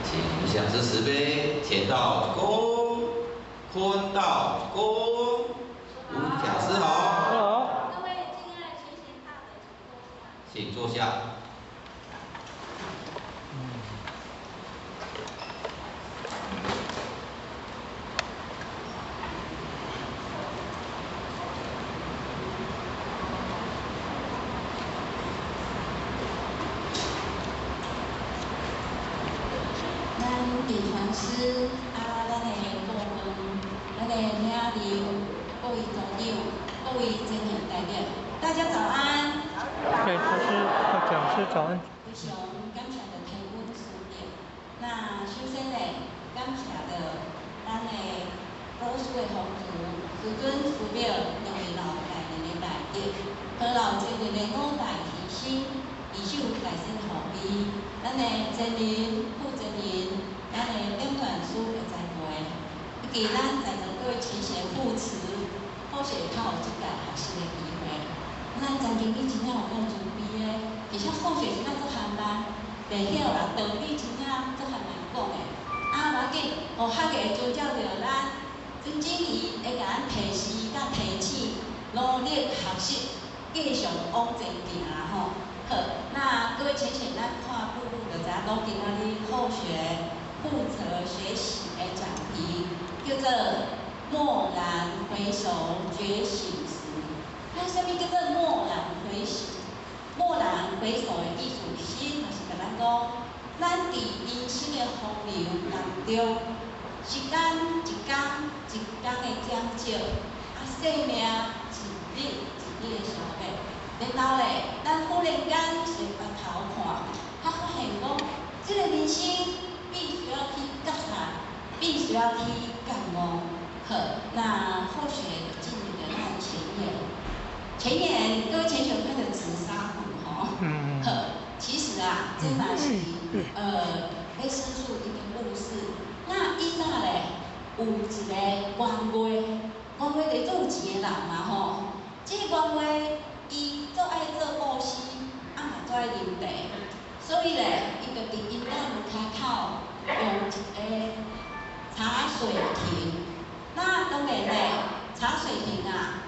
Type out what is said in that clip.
請上師慈悲，乾道恭，坤道恭，吳講師好。好。各位敬愛前賢大德，請坐下。請坐下。咱佇傳師啊，咱的顧問，咱的領領，各位組長，各位尊賢代表，大家早安。對，傳師、講師早安。非常感謝著天恩師德。那首先咧，感謝著咱的老師的風慈，師尊師表兩位老大人的大德，何老前人的五大提升，二手大仙護庇，咱的前人、副前人，咱的點傳師的栽培，以及咱在座各位前賢護持，好勢較有這個學習的機會。咱曾經你真正有夠慈悲的，而且好勢真正足含慢，袂曉啦，道理真正足含慢講的。啊，無要緊，予客家遵照著咱尊經儀會共咱提示佮提醒，努力學習，繼續往前行啦吼。好，那各位淺顯，咱看簿簿就知影講今仔日後學負責學習的講題叫做驀然回首覺醒時。那啥物叫做驀然回首？驀然回首的意思，其實就是共咱講，咱佇人生的洪流當中，時間一工一工的減少，啊，生命一日一日的消滅。然後咧，咱忽然間是回頭看，才發現講，這個人生必須要去覺察，必須要去覺悟。好，那後學就進入了咱前言。前言，各位前學看的紫砂壺吼。好，其實啊，這嘛是咧敘述一個故事。那以早咧，有一個員外，員外就是做有錢的人嘛吼。這個員外伊足愛做布施，啊嘛足愛啉茶，所以咧，伊就佇𪜶兜門跤口用一個茶水亭。那當然咧，茶水亭啊，